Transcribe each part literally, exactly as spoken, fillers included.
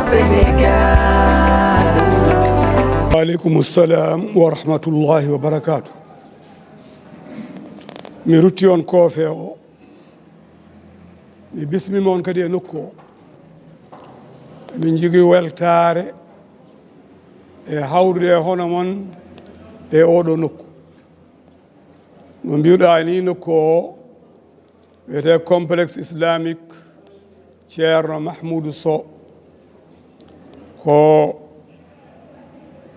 Sénégal. Waaleykum salaam wa rahmatullahi wa barakaatu. Mi rutti on koofe o. Mi bismima on kadi e nokku o. Min jogii weltaare e hawrude e hono mon e oɗo nokku. No mbiruɗaa ni, nokku o wiyetee Complexe Islamique Ceerno Mahmoudou Sow. Ko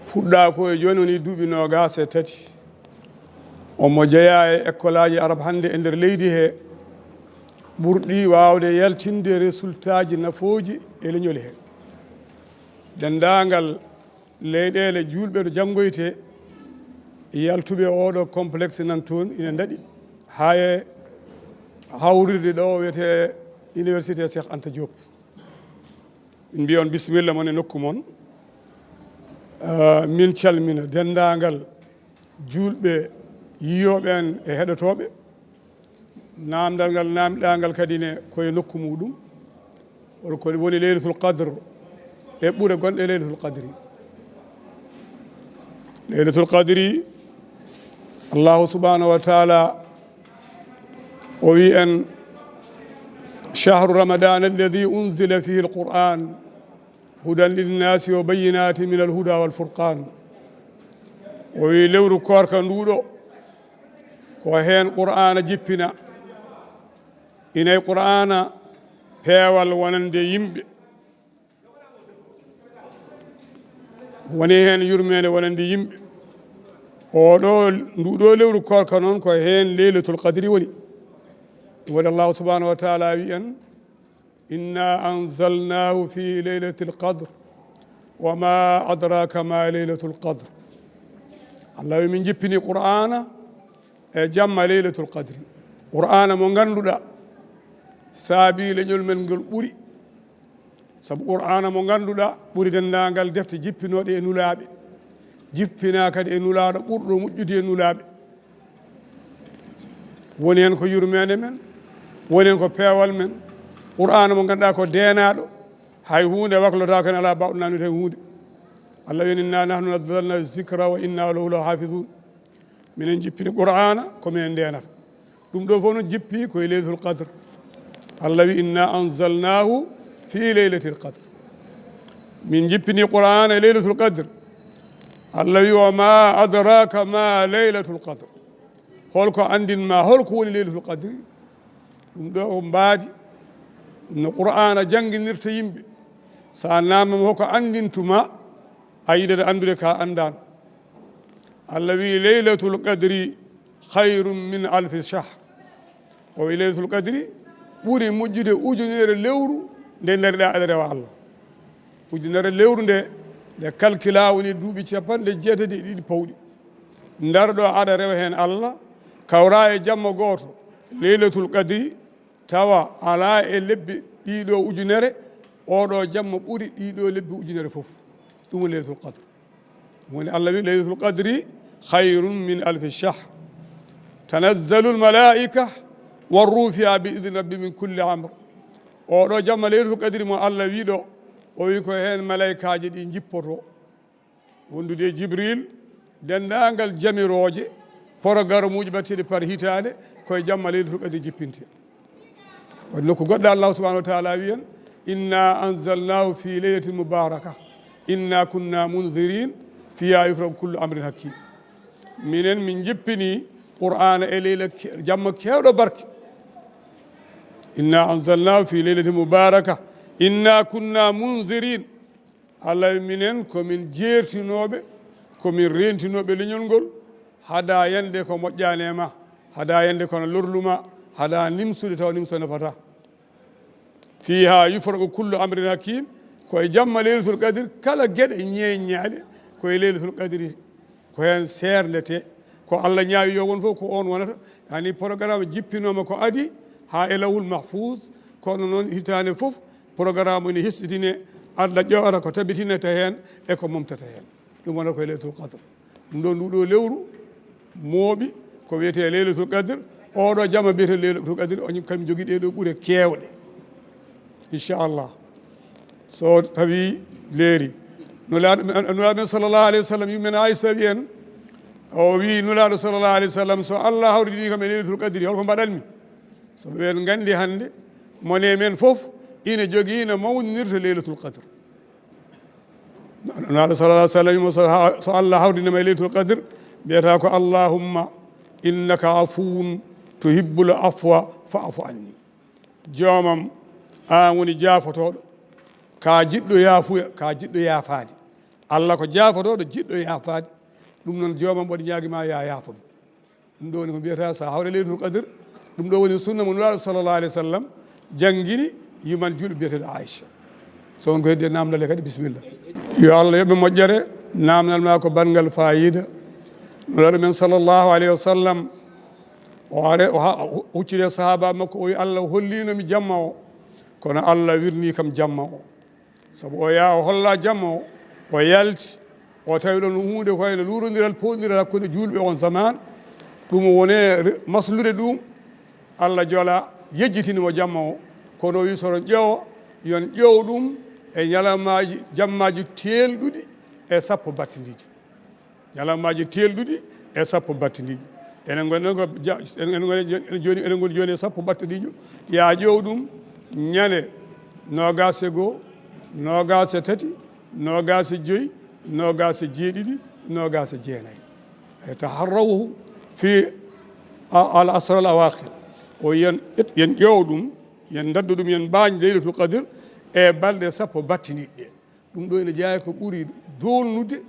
fuɗɗaa ko e jooni woni duuɓi noogaas e tati. Omo jeyaa e ekkolaaji arab hannde e nder leydi he, ɓurɗi waawde yaltinde resultaaji nafooji e leñol he. Denndaangal leyɗeele juulɓe to janngoytee, yaltuɓe oɗo complexe nan toon ina ndaɗi haa e hawrirde ɗo wiyetee Université Cheikh Anta Diop. Min mbiya on bisimilla mon e nokku mon. Ah, min calmina denndaangal juulɓe yiyooɓe en e heɗotooɓe. Naamndal ngal naamnɗaa ngal kadi ne ko e nokku muɗum. Hol ko woni Leylatul Qadr e ɓure gonɗe Leylatul Qadri? Leylatul Qadri, Allahu subhanahu wa taala o wi en, "Shahru Ramadan alladhi unzila fihi al-Qur'an hudan linnasi wa bayyinatin min al-huda wal furqan." O wi lewru koorka nduɗo ko heen Qur'aana jippina. Ina e Qur'aana peewal wonande yimɓe. Woni heen yurmeende wonande yimɓe. Oɗo, nduɗo lewru koorka noon ko heen Leylatul Qadri woni. Ɗum waɗi Allahu subhanahu wa taala wi en, "Inna anzalnahu fi laylatil qadr, wa ma adraka ma laylatul qadr." Allah wi min jippini Qur'aana e jamma Leylatul Qadri. Qur'aana mo ngannduɗaa saabi leñol men ngol ɓuri. Sabu Qur'aana mo ngannduɗaa ɓuri denndaangal defte jippinooɗe e nulaaɓe. Jippinaa kadi e nulaaɗo ɓurɗo moƴƴude e nulaaɓe. Woni heen ko yurmeende men, woni heen ko peewal men. Qur'aana mo ngannduɗaa ko deenaaɗo, hay huunde waklotaako heen, alaa baawɗo naamnude heen huunde. Allah wi en, "Inna nahnu nazzalna zikra wa inna lahu lahafizun." Minen jippini Qur'aana, ko minen ndeenata. Ɗum ɗo fof no jippi ko e Leylatul Qadr. Allah wi, "Inna anzalnahu fi laylatil qadr." Min jippini Qur'aana e Leylatul Qadr. Allah wi, "Wa ma adraka ma laylatul qadr." Holko anndin ma, holko woni Leylatul Qadri? Ɗum ɗo ko mbaadi no Qur'aana jannginirta yimɓe. So a naamnama hoko anndintuma, a yiɗata anndude ka anndaano. Allah wi, "Laylatul qadri khayrun min alfi shahr." O wi, "Laylatul qadri ɓuri moƴƴude ujunere lewru nde ndariɗaa aɗa rewa Allah." Ujunere lewru nde, nde kalkilaa woni duuɓi capanɗe jeetati e ɗiɗi pawɗi. Ndarɗo aɗa rewa heen Allah, kawra e jamma gooto, Leylatul qadri, tawa alaa e lebbi ɗiɗo ujunere, oɗo jamma ɓuri ɗiɗo lebbi ujunere fof. Ɗum woni Leylatul Qadr. Ɗum woni Allah wi, "Leylatul Qadri khayrun min alfi shahr. Tanazzalul malaa'ika war ruuhu fiha bi idni rabbi min kulli amr." Oɗo jamma Leylatul Qadri mo Allah wi ɗo, o wi ko heen malaykaaji ɗi njippoto. Wondude e Jibril, denndaangal jamirooje, porogarmuuji mbatteɗi par hitaande, ko e jamma Leylatul Qadri jippinte. Ko nokku goɗɗo Allah subhanahu wa taala wi en, "Inna anzalnahu fi laylatin mubaraka, inna kunna munzirin, fiha yufraqu kullu amrin hakim." Minen min jippini Qur'aana e leyla ke-, jamma keewɗo barke. "Inna anzalnahu fi laylatin mubaraka, inna kunna munzirin." Allah wi minen ko min jeertinooɓe, ko min reentinooɓe leñol ngol, hada yande ko moƴƴaani e ma, hada yande kono lorlu ma, hada nimsude tawa nimso nafata. Fiha yufraqu kullu amrin hakim, ko e jamma Leylatul Qadri, kala geɗe ñeeññaaɗe, ko e Leylatul Qadri, ko heen seernetee. Ko Allah ñaawi yo won fof, ko oon wonata. Yani, programme jippinooma ko adii haa e Lawhul Mahfuus, kono noon hitaande fof, programme ene hesɗitine, Allah ƴoowata ko tabitinata heen e ko momtata heen. Ɗum wonata ko e Leylatul Qadr. Ɗum ɗo, nduɗo lewru mooɓi ko wiyetee Leylatul Qadr. Oɗo jama biyetee Leylatul Qadr, o kam jogi ɗee ɗo ɓure keewɗe. Inchallah. So tawi leeri, Nulaaɗo men, Nulaaɗo men sallallahu alayhi wa sallam, yummen Aisha wi en, o wi Nulaaɗo sallallahu alayhi wa sallam, "So Allah hawridini kam e Leylatul Qadri, holko mbaɗanmi?" Sabu en nganndi hannde, mone men fof ina jogii no mawninirta Leylatul Qadr. Nulaaɗo sallallahu alayhi wa sallam wimo, "So ha-, so Allah hawridinima e Leylatul Qadr, mbiyata ko, 'Allahumma innaka afuwun tuhibbul afwa fa'fu anni.'" Joomam, aan woni jaafotooɗo, ka jiɗɗo yaafuya, ka jiɗɗo yaafaade. Allah ko jaafotooɗo, jiɗɗo yaafaade. Ɗum noon, joomam, mboɗo ñaagi ma, ya yaafam. Ɗum ɗo woni ko mbiyata so hawre Leylatul Qadr. Ɗum ɗo woni sunna mo Nulaaɗo sallallahu alayhi wa sallam janngini, yuman juulɗo biyeteeɗo Aisha. So won ko heddi e naamndal he kadi, bisimilla. Yo Allah yoɓ ɓe moƴƴere. Naamndal ma ko banngal faayiida. Nulaaɗo men sallallahu alayhi wa sallam, o are, o ha-, o hucciri e sahaaba makko, o wi, "Allah hollino mi jamma o, kono Allah wirni kam jamma o." Sabu o yaa o holla jamma o, o yalti, o tawi ɗon huunde ko wayno luurondiral, poondiral hakkunde juulɓe on zaman. Ɗum wone re-, maslude ɗum, Allah jola yejjitini mo jamma o. Kono o wi, "So oɗon ƴeewa, yon ƴeew ɗum e ñalamaaji, jammaaji teelɗuɗi e sappo battindiiji." Ñalamaaji teelɗuɗi e sappo battindiijo. Enen ngoni ɗon ko ja-, enen ngoni jon-, enen jooni, enen ngoni jooni e sappo battindiijo. Yaa ƴeew ɗum ñande noogaas e goo, noogaas e tati, noogaas e joy, noogaas e jeeɗiɗi, noogaas e jeenayi. E taharrawhu fi a-, al asr al awakhir. O yen, yen ƴeew ɗum, yen ndaddu ɗum, yen mbaañ Leylatul Qadr e balɗe sappo battindiiɗe. Ɗum ɗo ina jeyaa ko ɓuri doolnude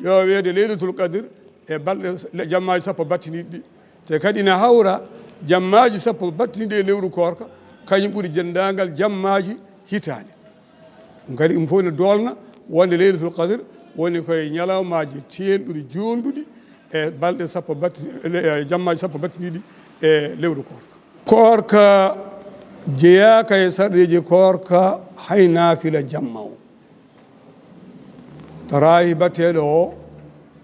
ƴooweede Leylatul Qadr e balɗe s-, le-, jammaaji sappo battindiiɗi ɗi. Te kadi ina hawra jammaaji sappo battindiiɗi e lewru koorka, kañum ɓuri denndaangal jammaaji hitaande. Ɗum kadi, ɗum fof ina doolna wonde Leylatul Qadr woni koye ñalawmaaji teelɗuɗi, juulɗuɗi e balɗe sappo batti-, e le-, e jammaaji sappo battindiiɗi e lewru koorka. Koorka jeyaaka e sarɗiiji koorka hay naafila jamma o. Taraahi baɗteeɗo o,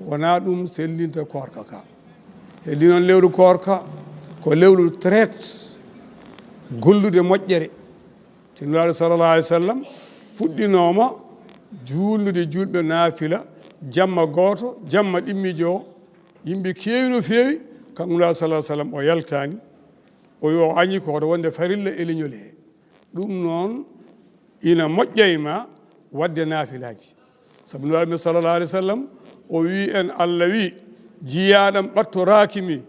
wonaa ɗum sellinta koorka ka. Heddi noon lewru koorka ko lewru traite gollude moƴƴere. Te Nulaaɗo sallallahu alayhi wa sallam fuɗɗinooma juulnude juulɓe naafila jamma gooto, jamma ɗimmiijo o. Yimɓe keewi no feewi, kanko Nulaaɗo sallallahu alayhi wa sallam o yaltaani. O wi o añi ko hoto wonde farilla e leñol he. Ɗum noon ina moƴƴa e ma waɗde naafilaaji. Sabu Nulaaɗo men sallallahu alayhi wa sallam o wi en, Allah wi, "Jiyaaɗam ɓattoraaki mi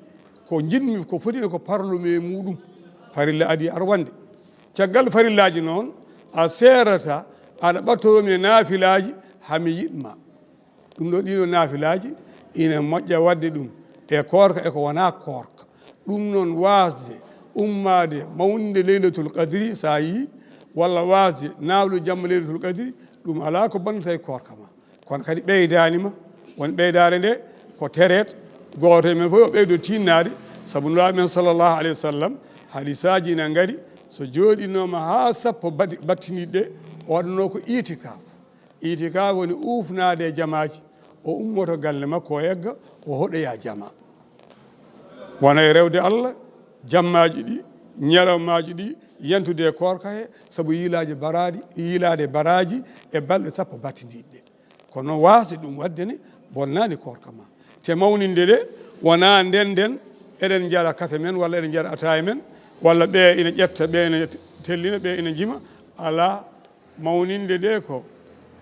ko njiɗmi, ko foti ko parlume e muɗum." Farilla adii ar wonde. Caggal farillaaji noon, a seerata aɗa ɓattoroo mi e naafilaaji haa mi yiɗ ma. Ɗum ɗo, ɗiɗo naafilaaji ina moƴƴa waɗde ɗum e koorka e ko wonaa koorka. Ɗum noon, waasde ummaade mawninde Leylatul Qadri so a yii, walla waasde naaflude jamma Leylatul Qadri, ɗum alaa ko bonnata e koorka ma. Kono kadi ɓeydaani ma, won ɓeydaare nde ko tereet, gooto e men fof o ɓeydo tiinnaade, sabu Nulaaɗo men sallallahu alayhi wa sallam, hadiisaaji ina ngari, so jooɗinooma haa sappo baɗi-, battindiiɗe ɗe, o waɗnoo ko itikaf. Itikaf woni uufnaade e jamaaji, o ummoto galle makko, o egga, o hoɗoya jama. Wona e rewde Allah, jammaaji ɗi, ñalawmaaji ɗi, yantude e koorka he, sabu yiilaaji baraaɗi, yiilaade baraaji e balɗe sappo battindiiɗe ɗe. Kono waasde ɗum waɗde ne bonnaani koorka ma. Te mawninde nde wonaa nden nden eɗen njara kafe men, walla eɗen njara ataaya men, walla ɓe ina ƴetta, ɓe ina tellina, ɓe ina njima. Alaa, mawninde nde ko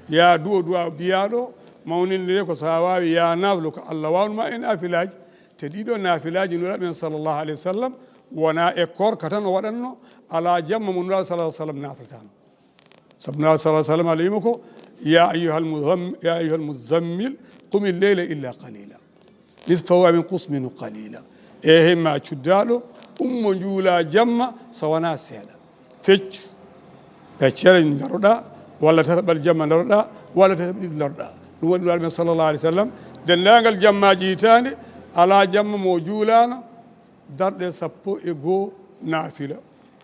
yaa duwo duwa biyaaɗo, mawninde nde ko so a waawi yaa naaflu ko Allah waawnuma e naafilaaji. Te ɗiɗo naafilaaji Nulaaɗo men sallallahu alayhi wa sallam wonaa e koorka tan o waɗatno, alaa jamma mo Nulaaɗo sallallahu alayhi wa sallam naaflataano. Sabu Nulaaɗo sallallahu alayhi wa sallam Allah wimo ko, "Ya ayyuhal muzam-, ya ayyuhal muzammil, qumil layla illa qalila. Nisfahu aw inqus minhu qalila." E hemma cuddaaɗo, ummo njuula jamma so wonaa seeɗa. Feccu, feccere ndaroɗa, walla tataɓal jamma ndaroɗa, walla tataɓe ɗiɗi ndaroɗa. Ɗum waɗi Nulaaɗo men sallallahu alayhi wa sallam, denndaangal jammaaji hitaande, alaa jamma mo juulaano darɗe sappo e goo naafila.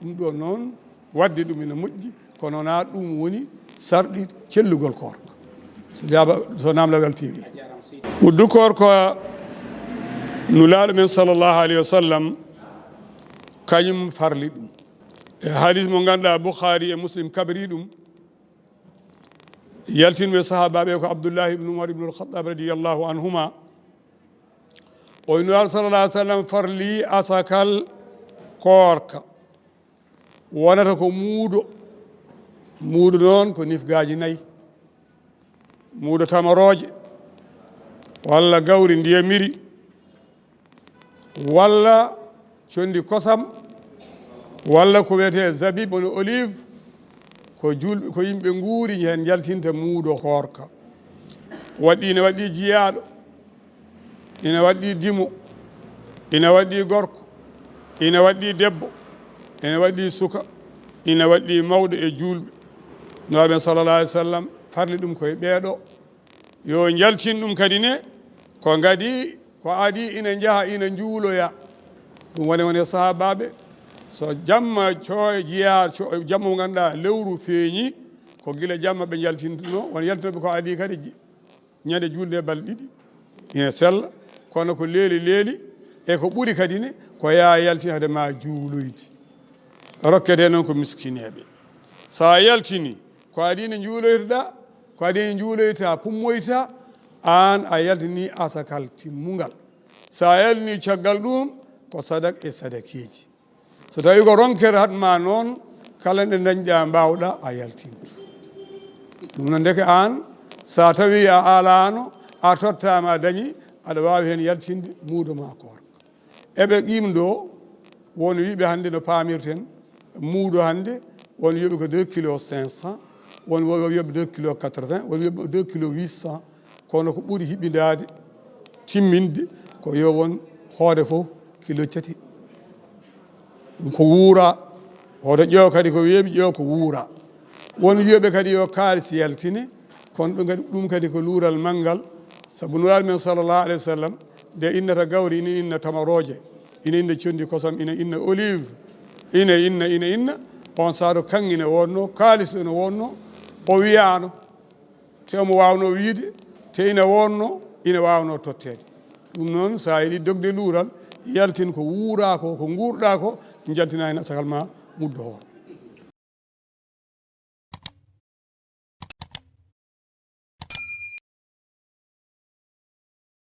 Ɗum ɗo noon, waɗde ɗum ina moƴƴi, kono wonaa ɗum woni sarɗi cellugol koorka. So jaaba, so naamndal ngal feewi. Ɓuddu koorka Nulaaɗo men sallallahu alayhi wa sallam, kañum farli ɗum. E hadiis mo ngannduɗaa Bukhaari e Muslim kabri ɗum, Yaltinɓe sahaabaaɓe ko Abdullahi ibn Umar ibn al-Khattab radiyallahu anhuma. O wi Nulaaɗo sallallahu alaihi wasallam farli asakal koorka. Wonata ko muudo. Muudo noon ko nifgaaji nayi. Muudo tamarooje, walla gawri ndiyamiri, walla condi kosam, walla ko wiyetee zabib, woni olive, ko juulɓe, ko yimɓe nguuri heen njaltinta muudo koorka. Waɗɗii ne waɗɗii jiyaaɗo, ina waɗɗii dimo, ina waɗɗii gorko, ina waɗɗii debbo, ina waɗɗii suka, ina waɗɗii mawɗo e juulɓe. Nulaaɗo men sallallahu alaihi wasallam farli ɗum koye ɓeeɗo. Yo njaltin ɗum kadi ne, ko ngadi ko adi ina njaha ina njuuloya. Ɗum woni woni sahaabaaɓe, so jamma cooy jiyaa, co-, jamma mo ngannduɗaa lewru feeñi, ko gila jamma ɓe njaltintuno, won yaltinooɓe ko adi kadi ji-, ñande juulde balɗe ɗiɗi, ina sella, kono ko leeli leeli, e ko ɓuri kadi ne, ko yaa yaltin hade ma juuloyde. Rokkete noon ko miskineeɓe. So a yaltini, ko adii ne njuuloytoɗaa, ko adii ne njuuloyta, pummoyta, aan a yaltini asakal timmungal. So a yaltini caggal ɗum, ko sadak e sadakeeji. So tawi ko ronkere hat ma noon, kala nde dañɗaa mbaawɗaa a yaltintu. Ɗum noon ndeke aan, so a tawi a alaano, a tottaama a dañi, aɗa waawi heen yaltinde muudo ma koorka. Eɓe qimɗo, won wiiɓe hannde no paamirten, muudo hannde, won wiiɓe ko deux kilo cinq cents, won wo-, wiiɓe deux kilo quatre-vingts, won wiiɓe deux kilo huit cents, kono ko ɓuri hiɓindaade, timminde, ko yo won hoode fof kilo tati. Ɗum ko wuura, hoto ƴeew kadi ko weeɓi, ƴeew ko wuura. Won wiiɓe kadi yo kaalis yaltine, kono ɗum kadi, ɗum kadi ko luural manngal, sabu Nulaaɗo men sallallahu alaihi wasallam, nde innata gawri, ina inna tamarooje, ina inna condi kosam, ina inna olive, ina inna, ina inna, on saatu kaŋŋe ina wonno, kaalis ina wonno, o wiyaano, te omo waawno wiide, te ina wonno, ina waawno totteede. Ɗum noon, so a yiɗi dogde luural, yaltin ko wuuraa ko, ko nguurɗaa ko, njaltina heen asakal ma muddo hoore.